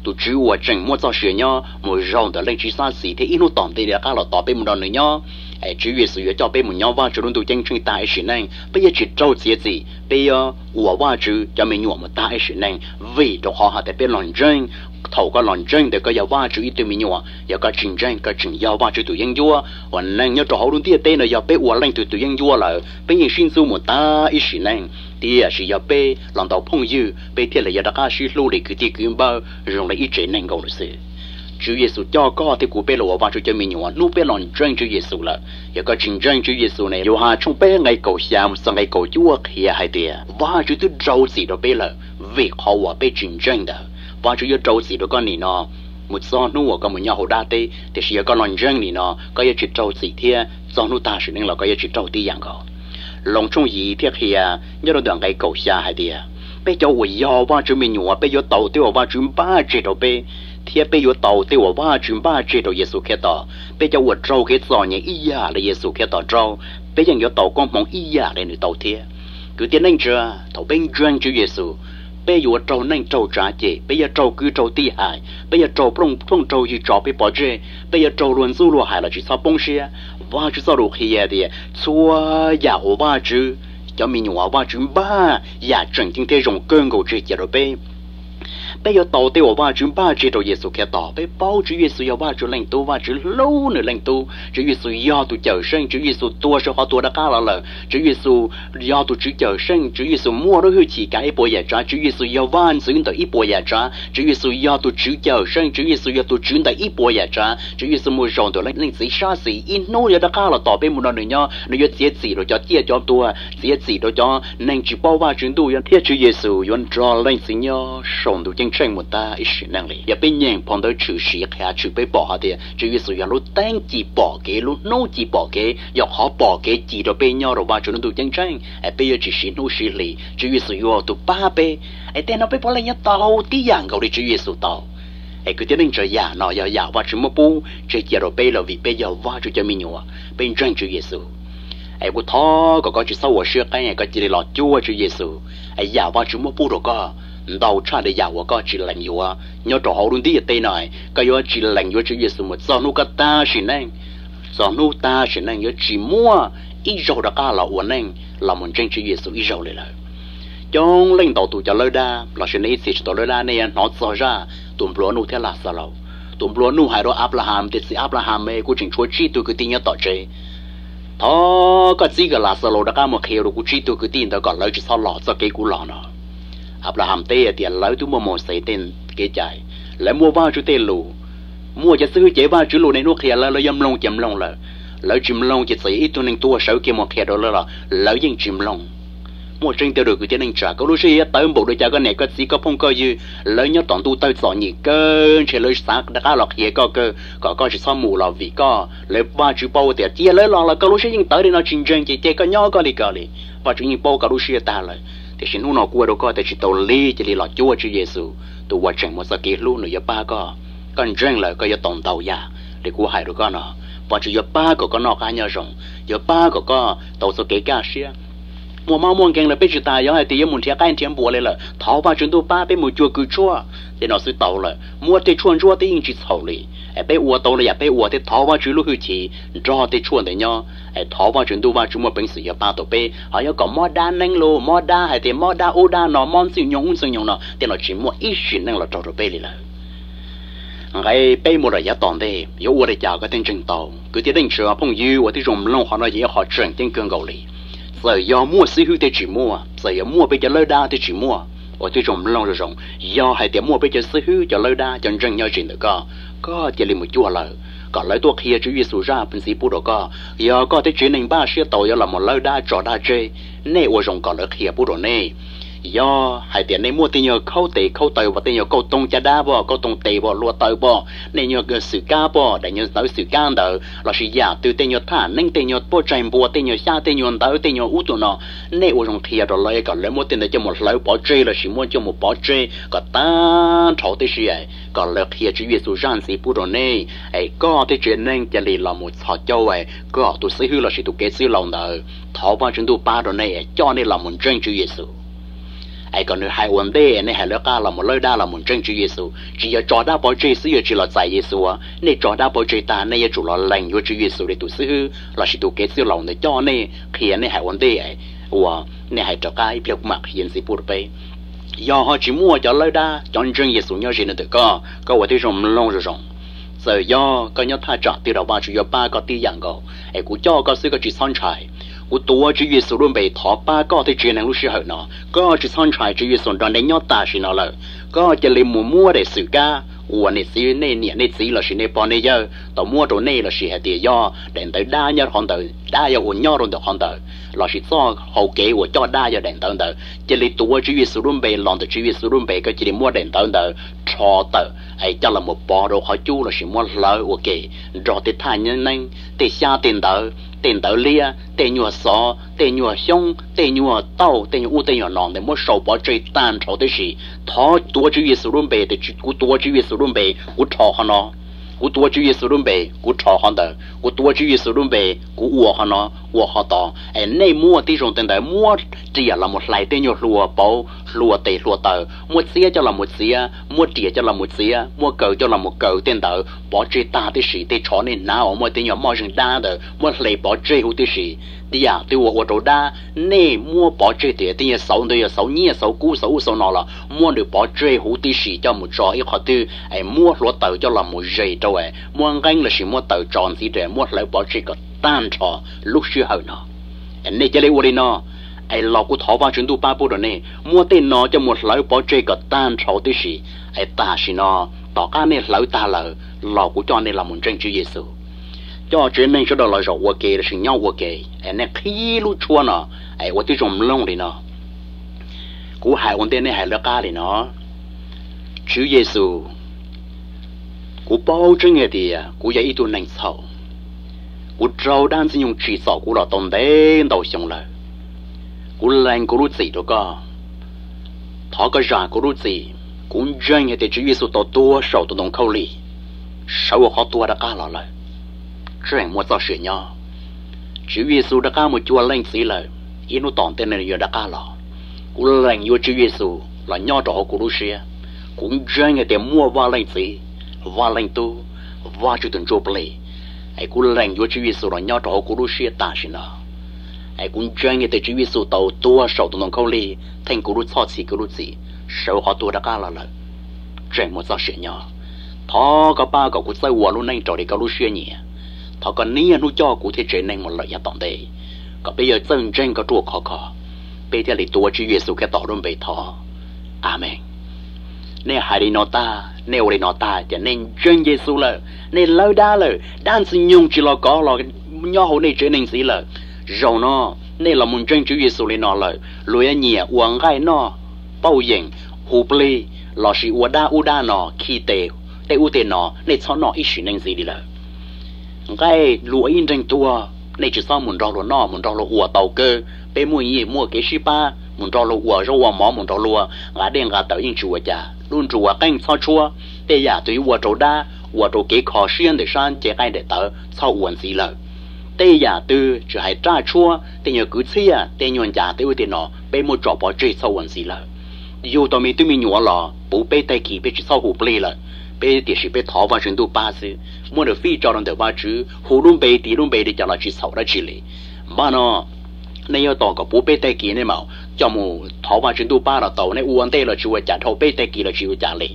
tus Tswv uas tseem muaj txoj sia nyob mus zaum ntawm Leej Txiv Sab Xis thiab ib hnub tom ntej rov qab los tos peb mus nrog Nws nyob. Es Tswv Yexus yuav coj peb mus nyob Vajtswv lub ntuj ceeb tsheej tag ib sim neej. Peb yuav tsis raug txiav txim, peb yuav ua Vajtswv cov me nyuam mus tag ib sim neej, vim rau qhov hais tias peb los ntseeg. Thaum koj los ntseeg ntawm koj yog Vajtswv ib tug me nyuam, yog koj tsis ntseeg koj tseem yog Vajtswv tus yeeb ncuab. Uas neeg nyob rau hauv lub ntiaj teb no yog peb ua leej twg tus yeeb ncuab lawm, peb yeej sib ntxub mus tag ib sim neej. Tiam sis yog peb los ntaus phooj ywg, peb thiaj li yuav rov qab sib hlub li kwv tij kwv npawg zoo li ib tsev neeg nkaus lawm xwb. Tswv Yexus coj koj thiab kuv peb los ua Vajtswv cov me nyuam hnub peb los ntseeg Tswv Yexus lawm. Yog koj tsis ntseeg Tswv Yexus ne, Yauhas tshooj peb nqe kaum xya mus txog nqe kaum cuaj qhia hais tias Vajtswv twb rau txim rau peb lawm, vim qhov uas peb tsis ntseeg ntawd. Vajtswv yuav rau txim rau koj nim no mus txog hnub uas koj mus nyob hauv dab teb, tiam sis yog koj los ntseeg nim no koj yuav tsis raug txim thiab txog hnub tag sim neej los koj yuav tsis raug tib yam nkaus. Loos tshooj yim thiaj qhia nyob rau ntawm nqe kaum xya hais tias peb cov uas yog Vajtswv me nyuam peb yuav tau tej uas Vajtswv npaj tseg rau peb, thiab peb yuav tau tej uas Vajtswv npaj tseg rau Yexus Khetos. Peb cov uas raug kev txom nyem ib yam li Yexus Khetos raug, peb yeej yuav tau koob hmoov ib yam li nws tau thiab. Kwv tij neej tsa, thaum peb ntseeg Tswv Yexus, peb yuav raug neej raug tsav cem, peb yuav raug kwv raug tij hais, peb yuav raug phooj raug ywg tso peb pov tseg, peb yuav raug luag ntxub luag hais los tsis txhob poob siab. Vajtswv txoj lus qhia tias txhua yam uas Vajtswv cov me nyuam Vajtswv npaj yam tseem ceeb thiab zoo kawg nkaus tseg cia rau peb. Peb yuav tau tej uas Vajtswv npaj tseg rau Yexus Khetos. Peb paub Tswv Yexus yog Vajtswv Leej Tub, Vajtswv hlub nws Leej Tub. Tswv Yexus yog tus Cawmseej, Tswv Yexus tuag sawv qhov tuag rov qab los lawm. Tswv Yexus yog tus Tswv Cawmseej, Tswv Yexus muaj lub hwj chim kav ib puas yam tsav, Tswv Yexus yog vaj ntxwv ntawm ib puas yam tsav, Tswv Yexus yog tus Tswv Cawmseej, Tswv Yexus yog tus Tswv ntawm ib puas yam tsav. Tswv Yexus mus zaum ntawm Leej Txiv sab xis, ib hnub yuav rov qab los tos peb mus nrog nws nyob. Nws yuav txiav txim rau cov ciaj cov tuag, txiav txim rau cov neeg tsis paub Vajtswv ntuj, thiab Tswv Yexus yuav nrog Leej Txiv nyob saum ntuj ceeb tsheej mus tag ib sim neej li. Yog peb nyeem phau ntawv Tshwm Sim qhia tshwm peb pom hais tias Tswv Yexus yog lub teeb ci pom kev, lub hnub ci pom kev, yog qhov pom kev ci rau peb nyob rau Vajtswv lub ntuj ceeb tsheej. Es peb yuav tsis siv hnub siv hli, Tswv Yexus yuav tus pab peb. Es tej no peb puav leej yuav tau tib yam nkaus li Tswv Yexus tau. Es kwv tij neej tsa, yam no yog yam Vajtswv muab pub tseg cia rau peb los vim peb yog Vajtswv cov me nyuam, peb ntseeg Tswv Yexus. Es kuv thov kom koj tsis txhob ua siab qeeb, koj cia li los cuag Tswv Yexus. Es yam Vajtswv muab pub rau koj ntau tshaj li yam uas koj tsis lees yuav nyob rau hauv lub ntiaj teb no. Koj yuav tsis lees yuav Tswv Yexus mus txog hnub koj tag sim neej. Txog hnub tag sim neej yuav tsis muaj ib zaug rov qab los ua neej los mus ntseeg Tswv Yexus ib zaug li lawm. Coob leej ntau tus cov lawb dab, los sis nej ib txhia tsis tau lawb dab nej yuav hnov txog zaj tus nplua nuj thiab Laxalaus. Tus nplua nuj hais rau Anplahas tias, txiv Anplahas, kuv tseem tshuav tsib tug kwv tij nyob tom tsev. Thov koj txib kom Laxalaus rov qab mus qhia rau kuv tsib tug kwv tij ntawd kom lawv tsis txhob los txoj kev kuv los no. Anplahas teb tias, lawv twb muaj Mauxes tej kev cai, lawv muaj Vajtswv tej lus, muaj cov xib hwb cev Vajtswv lus niaj hnub qhia lawv, lawv yuav mloog ces mloog lawm. Lawv tsis mloog ces txawm yog ib tug neeg tuag sawv kiag mus qhia rau lawv los lawv yeej tsis mloog. Muaj tseeb tiag rau kwv tij neej tsa, koj lub siab yuav tawv npaum li cas, koj niam koj txiv koj phooj koj ywg lawv nyob tom ntuj tawg txom nyem kawg, ntshe lawv xav rov qab los qhia koj kawg kom koj tsis txhob mus los vim koj, lawv Vajtswv paub tias cia lawv los los koj lub siab yeej tawv li no tsis ntseeg ces cia koj nyob koj li ko li. Vajtswv yeej paub koj lub siab tag lawm. Tiam sis hnub no kuv ua rau koj tias tsis tau li, cia li los cuag Tswv Yexus tus uas tseem muaj txoj kev hlub, nws yuav pab koj. Koj ntseeg lawm koj yuav tau ntau yam li kuv hais rau koj no. Vajtswv yuav pab kom koj noj qab nyob zoo, yuav pab kom koj tau txoj kev kaj siab. Muaj mob muaj nkees lawm peb tsis tas yuav hais tias yuav mus nrhiav qaib nrhiav npua li lawm, thov Vajtswv ntuj pab peb mus cuag kws tshuaj. Tej no xwb tau lawm, muab tej tshuaj ntsuab twb yeej tsis txhaum li. Peb ua tau li yam peb ua thiab thov Vajtswv lub hwj chim nrog tej tshuaj ntawd nyob. Thov Vajtswv ntuj, Vajtswv muaj peev xwm yuav pab tau peb. Ho yuav kom mob dab neeb los mob dab hais tias mob dab ub dab no, mob ntxwj nyoog ub ntxwj nyoog no, tej no tsis muaj ib sim neej los raug rau peb li lawm. Nqe peb mus rau yav tom ntej yuav ua li cas koj thiaj ntseeg tau? Kwv tij neej tsa phooj ywg uas tib zoo mloog, qhov no yog ib qho tseem ceeb kawg nkaus li. Txawm yog muaj xib hwb thiab tsis muaj, txawm yog muaj peb cov lawb dab thiab tsis muaj, uas tib zoo mloog zoo zoo, yog hais tias muaj peb cov xib hwb cov lawb dab cov ntseeg nyob ze ntawm koj, koj cia li mus cuag lawv kom lawv tuaj qhia Tswv Yexus zaj ntxiv pub rau koj. Yog koj thiab tsev neeg npaj siab tau yuav los mus lawb dab tso dab tseg, nej ua zoo kom lawv qhia pub rau nej. Yog hais tias nej muaj tej nyuag khaub tes khaub taw, tej nyuag kauj toog caj dab pom, kauj toog tes pom, hlua taw pom, nej nyuag xwm kab pom, daim nyuag ntawv xwm kab ntawd, los sis yam twg tej nyuag thaj neeb, tej nyuag pob tsaig npua, tej nyuag xyab, tej nyuag ntawv, tej nyuag ub tus no, nej ua zoo qhia rau lawv kom lawv muab tej ntawd coj mus hlawv pov tseg los sis muab coj mus pov tseg kom tag nrho tib si, kom lawv qhia Tswv Yexus zaj ntxiv pub rau nej. Es koj thiab tsev neeg cia li los mus txhos caug kom tus xib hwb los sis tus kev txwj laus ntawd thov Vajtswv ntuj pab rau nej, coj nej los mus ntseeg Tswv Yexus. Es kom nws hais ua ntej nej hais lawv qab los mus, lawb dab los mus ntseeg Tswv Yexus. Tsis yog tso dab pov tseg xwb, yog tsis los txais Yexus, nej tso dab pov tseg tag nej yuav tsum los lees yuav Tswv Yexus li tus xib hwb lossis tus kev txwj laus ntawd coj nej qhia nej hais ua ntej uas nej hais rov qab ib pliag kuv mam qhia ntxiv pub rau peb. Yog ho tsis muaj cov lawb dab, cov ntseeg Yexus nyob ze ntawm koj, koj ua tib zoo mloog zoo zoo. Txawm yog koj nyob thaj tsam twg los Vajtswv yuav pab koj tib yam nkaus. Es kuv coj koj xwb, koj tsis txhob ntshai. Kuv tuav Tswv Yexus lub npe thov pab koj thiab tsev neeg lub sij hawm no. Koj tsis txhob ntshai, Tswv Yexus nrog nej nyob tam sim no lawm. Koj cia li mus muab daim xwm kab uas niam txiv, nej niam nej txiv lossis nej pog nej yawg tau muab rau nej lossis hais tias yog daim ntawv dab nyob qhov ntawd, dab yog ua nyob rau ntawm qhov ntawd, lossis txoj hau kev uas coj dab yog daim ntawv ntawd, cia li tuav Tswv Yexus lub npe los ntawm Tswv Yexus lub npe, koj cia li muab daim ntawv ntawd rho tawm es coj los mus pov rau qhov cub lossis muab hlawv ua ke nrog tej thaj nyab neeb, tej xyab tej ntawv, tej ntawv liab, tej nyuag xov, tej nyuag xyoob, tej nyuag tauj, tej nyuag ub tej nyuag no ntawd muab sau pov tseg tag nrho tib si. Thov tuav Tswv Yexus lub npe, kuv tuav Tswv Yexus lub npe kuv rho qhov no. Kuv tuav Tswv Yexus lub npe kuv rho qhov ntawd. Kuv tuav Tswv Yexus lub npe kuv ua qhov no, ua qhov tod. Es nej muaj tib zoo tej ntawd muab riam los mus hlais tej nyuag hlua pauv, hlua tes hlua taw, muab txiab coj los mus txiav, muab riam coj los mus txiav, muab kaws coj los mus kaws tej ntawd pov tseg tag tib si. Tej tsho nej hnav uas muaj tej nyuag moj zeeg dab ntawd muab hle pov tseg huv tib si. Tej yam twg uas ua rau dab, nej muab pov tseg tias tej nyuag xauv ntawd yog xauv nyiaj xauv kub xauv ub xauv no los muab nws pov tseg huv tib si coj mus tso ib qho twg es muab hluav taws coj los mus zes rau es muab nqeeb lossis muab taws tso ntxiv rau muab hlawv pov tseg kom tag nrho lub sij hawm no. Nej cia li ua li no, es los kuv thov Vajtswv ntuj pab pub rau nej muab tej no coj mus hlawv pov tseg kom tag nrho tib si. Es tam sim no tom qab nej hlawv tag lawm los kuv coj nej los mus ntseeg Tswv Yexus. Coj tsev neeg sawv daws los zaum ua ke lossis nyob ua ke, es nej qhib lub tshuab no, es ua tib zoo mloog li no. Kuv hais ua ntej nej hais lawv qab li no. Tswv Yexus, kuv paub tseeb hais tias kuv yog ib tug neeg txhaum. Kuv raug dab ntxwg nyoog tsim txom kuv los tau ntev ntau xyoo lawm. Kuv lees kuv lub txim rau koj. Thov koj zam kuv lub txim. Kuv ntseeg hais tias Tswv Yexus tau tuag saum tus ntoo khaub lig, sawv hauv qhov tuag rov qab los lawm, tseem muaj txoj sia nyob. Tswv Yexus rov qab mus cuag leej txiv lawm, ib hnub tom ntej no yuav rov qab los. Kuv lees yuav Tswv Yexus los nyob rau hauv kuv lub siab. Kuv ntseeg hais tias muaj Vaj Leej Txiv, Vaj Leej Tub, Vajtswv tus Ntsuj Plig, es kuv lees yuav Tswv Yexus los nyob rau hauv kuv lub siab tam sim no. Es kuv ntseeg hais tias Tswv Yexus tau tuag saum tus ntoo khaub lig theej kuv lub txhoj txhim kuv lub txim, sawv qhov tuag rov qab los lawm, tseem muaj txoj sia nyob. Thov koj pab kom kuv txawj ua lub neej raws li koj lub siab nyiam. Thov koj niaj hnub coj kuv thiab tsev neeg mus lawm yav tom ntej, kom peb yuav txawj ntseeg koj ruaj khov kho, peb thiaj li tuav Tswv Yexus Khetos lub npe thov. Amees. Nej hais li no tag, nej ua li no tag ces nej ntseeg Yexus lawm, nej lawb dab lawm, dab ntxwg nyoog tsis los kov los nyob hauv nej tsev neeg ntxiv lawm. Zaum no nej los mus ntseeg Tswv Yexus li no lawm, luag yuav nyiam ua nqaij noj, pauj yeem, hu plig, lossis ua dab ub dab no, khi tes, tej ub tej no, nej txhob noj ib sim neej ntxiv li lawm. Nqaij luag ib nreeg tuag, nej tsis txhob mus nrog luag noj, mus nrog luag ua tau kawg. Peb muaj yim muaj kev sib pab, mus nrog luag ua zaub ua mov, mus nrog luag nqa dej nqa taws yeej tsis ua cas. Lub nruas qeej txhob tshuab, tej yam twg yuav ua rau dab, ua rau kev kho siab ntawm sab ncej qaib ntaim tawv txhob ua ntxiv lawm. Tej yam twg tsis hais raj tshuab, tej nyuag kwv txhiaj, tej nyuag ncas, tej ub tej no peb muab tso pov tseg txhob ua ntxiv lawm. Yug tau me tub me nyuam los puv peb tag kis peb tsis txhob hu plig lawm, peb tiam sis peb thov Vajtswv ntuj pab xwb, muab nws fij tso rau ntawm Vajtswv, hu lub npe tis lub npe li cas los tsis txhaum dab tsi li. Npaj no nej yuav tos kom puv peb tag kis nej mam coj mus thov Vajtswv ntuj pab los tau, nej ua ntej los tsis ua cas, dhau peb tag kis los tsis ua cas li.